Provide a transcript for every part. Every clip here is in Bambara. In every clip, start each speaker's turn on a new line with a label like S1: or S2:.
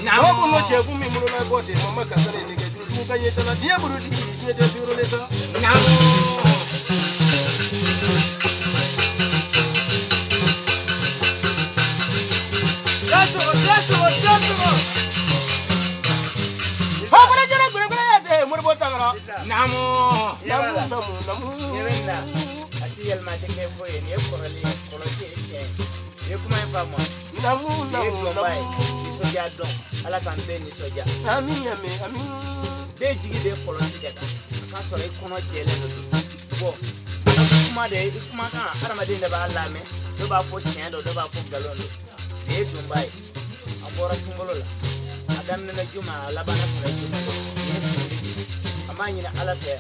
S1: Namo. te mama ka sani nɛgɛ juru ka ɲɛ tala diɲɛ bolo tigi diɲɛ tɛ dɔrɔn le sa. Naamu naamu naamu
S2: yɛrɛ a ti yɛlɛma tɛ kɛ foyi ye nin ye kɔrɔlen ye kɔlɔsi ye tiɲɛ ye i ye kuma in faamu wa
S1: naamu
S2: nin ye
S1: naamu
S2: dɔnba ye
S1: naamu
S2: nisɔndiya dɔn ala k'an bɛɛ nisɔndiya
S1: amin amin amin
S2: bɛɛ jigi bɛ kɔlɔsi de kan a k'a sɔrɔ i kɔnɔ jɛlen de don bɔn kuma de i kumakan hadamaden de b'a lamɛn dɔw b'a fɔ tiɲɛ don dɔw b'a fɔ nkalon don nin ye donba ye a bɔra sunkalo la a daminɛna juma a labanna fana juma nin ye sibiri de ye an b'a ɲini ala fɛ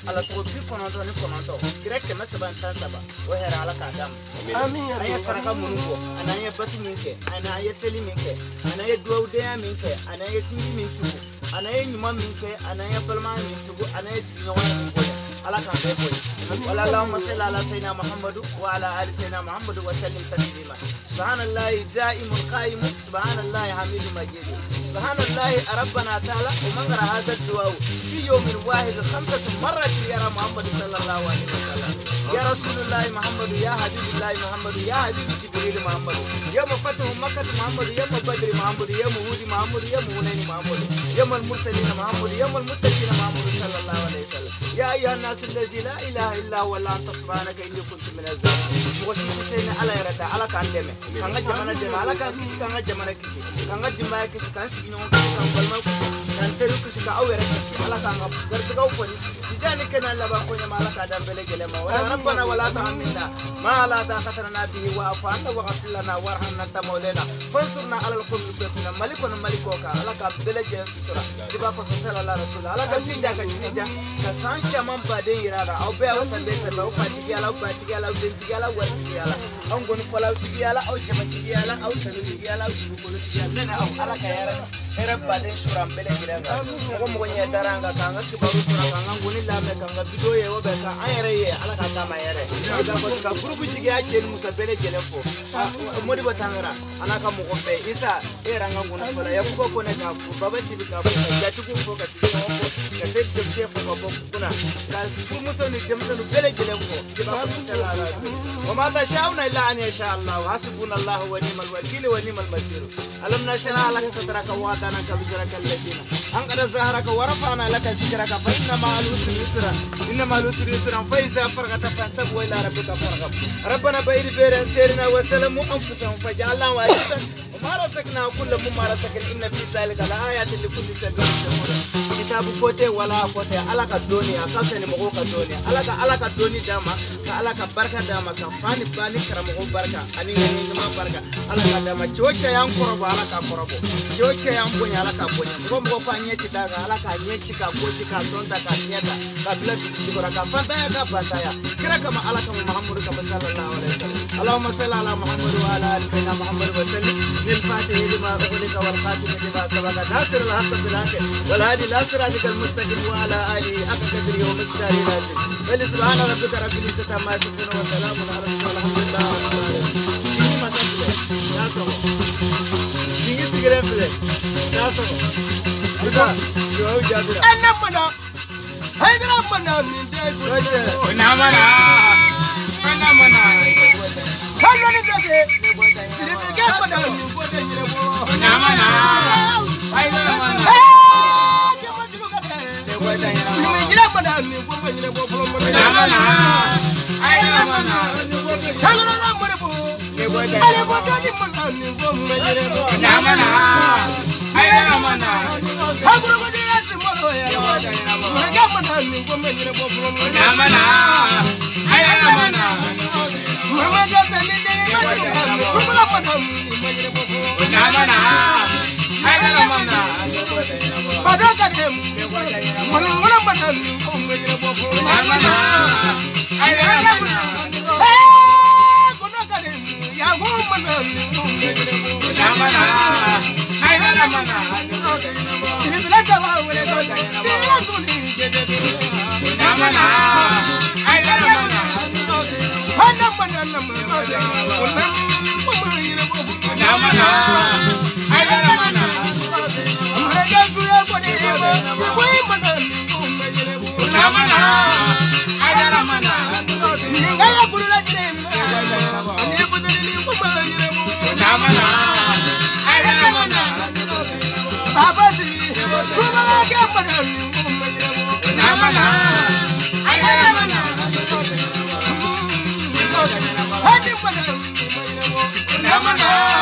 S2: ala tɔgɔ 99 kira 313 o hɛrɛ ala k'a d'a ma
S1: amin
S2: an ye
S1: amin
S2: saraka minnu bɔ ani an ye batu min kɛ ani an ye seli min kɛ ani an ye duwawudenya min kɛ ani an ye sinji min tugu ani an ye ɲuman min kɛ ani an ye balimaya min tugu ani an ye sigiɲɔgɔnya min bonya ala k'an bɛɛ bonya wala allahumma salli ala sayyidina muhammadu wa ala ali sayyidina muhammadu wa sallim taslima subhanallahi daimul qaim subhanallahi hamidu majid subhanallahi rabbana ta'ala wa man qara hadha ad-du'a fi yawmin wahid khamsatu marrat yara muhammad sallallahu alaihi wasallam ya rasulullah muhammad ya habibullah muhammad ya habib jibril muhammad ya mafatuhu makkah muhammad ya badr muhammad ya muhud muhammad ya muhunain muhammad ya mursalin muhammad ya muttaqin muhammad sallallahu alaihi wasallam ya ayyuhan nas allazi la ilaha illa huwa la anta subhanaka inni kuntu minaz zalimin mɔgɔ si tɛ se ni ala yɛrɛ tɛ ala k'an dɛmɛ k'an ka jamana dɛmɛ ala k'an kisi k'an ka jamana kisi k'an ka denbaya kisi k'an sigiɲɔgɔn kisi k'an balimaw kisi k'an teriw kisi k'aw yɛrɛ kisi ala k'an ka garijɛgɛw foni sida ni kɛnɛya laban ko ɲɛma ala k'a d'an bɛɛ lajɛlen ma wala rabbana wala tuhammilna ma la taqata lana bihi wa'fu anna waghfir lana warhamna anta mawlana fansurna ala alqawmi alkafirin mali kɔnɔ mali kɔ kan ala k'an bɛɛ lajɛlen sutura i b'a fɔ sallallahu alaihi wasallam ala ka min ja ka sini ja ka san caman baden yira la aw bɛɛ aw san bɛɛ sɛbɛ aw fatigiya la aw batigiya la aw dentigiya la aw waritigiya la aw ngɔnifɔlaw tigiya la aw jamatigiya la aw sanutigiya la aw dugukolotigiya la ne ni aw ala ka hɛrɛ hɛrɛ baden sɔrɔ an bɛɛ lajɛlen kan mɔgɔ mɔgɔ ɲɛ dara an kan k'an ka kibaru sɔrɔ k'an ka ngɔni lamɛn k'an ka video ye o bɛ k'an yɛrɛ ye ala ka taama yɛrɛ ka gurupu jigiya cɛ ni muso bɛɛ lajɛlen fo Modibo Tangara a n'a ka mɔgɔ bɛɛ Isa e yɛrɛ an ka ngɔni fɔla Yakuba Kone k'a fo Baba Tibi k'a fo ka jatigiw fo ka sigiɲɔgɔn fo ka se denmisɛn fo ka bɔ kunna ka furumuso ni denmisɛnninw bɛɛ lajɛlen fo i b'a fɔ wa ma tasha'una illa an yasha Allah hasbunallahu wa ni'mal wakil wa ni'mal masir alam nashrah laka sadraka wa wada'na anka wizraka alladhina anqadha zahraka wa rafa'na laka dhikraka fa inna ma'al usri yusra inna ma'al usri yusra fa iza faragta fansab wa ila rabbika farghab rabbana ba'id bayna sirna wa salamu anfusahum faj'alna warisan wa ma razaqna kullu mimma razaqna inna fi dhalika laayatin likulli sabirin shakur kitabu kote wala kote ala ka doni a ka fisa ni mɔgɔw ka doni ala ka doni d'a ma ka ala ka barika d'a ma ka fa ni ba ni karamɔgɔ barika ani ŋani ɲuman barika ala ka d'a ma cɛ o cɛ y'an kɔrɔbɔ ala k'a kɔrɔbɔ cɛ o cɛ y'an bonya ala k'a bonya mɔgɔ mɔgɔ ko a ɲɛ ti d'a kan ala k'a ɲɛ ci k'a gosi k'a sɔn ta k'a fiɲɛ ta k'a bila dugu jukɔrɔ ka fantanya ka bantanya kira kama ala kama mahamadu kama sallallahu alaihi wasallam allahumma salli ala muhammadu wa ala ali sayyidina muhammadu wa sallim lil fatihi lima ughliqa wal khatimi lima sabaqa nasir al haqq bil haqq wal hadi ila siratika al mustaqim wa ala alihi haqqa qadrihi wa miqdarihi al azim bal subhana rabbika rabbil izzati amma yasifun wa salamun ala al mursalin walhamdulillahi rabbil alamin ni masa filɛ n'a sɔgɔ ni sigilen filɛ n'a sɔgɔ Isa duwawu jaabira
S1: ɛnɛ mana hayidara mana nin tɛ
S3: Namana namana
S1: kaloni tɛ siribikɛ mana nin ko tɛ ɲɛnabɔ
S3: namana hayidara mana
S1: jama jugu ka tɛ ɲinɛ mana nin ko ma ɲɛnabɔ fɔlɔ mana
S3: namana hayidara mana
S1: kalona moribo ale ko tɛ mana nin ko ma ɲɛnabɔ
S3: namana hayidara mana
S1: hakurugu ya si molo ya murga mana nin ko ma ɲɛnabɔ fɔlɔ mana
S3: namana hayidara mana
S1: Muhammadu sani den ma tumula mana nin ma ɲɛnabɔ fɔlɔ
S3: namana hayidara mana
S1: bada ka dem wala mana nin ko ma ɲɛnabɔ fɔlɔ
S3: namana hayidara mana
S1: kono ka dem ya go mana nin ko ma ɲɛnabɔ
S3: namana hayidara mana
S1: Siribila ka wele ko dira suli jede
S3: namana hayidara mana
S1: hana mana na mana ona mama ɲɛnabɔ
S3: namana hayidara mana
S1: Murga suya ko Namana.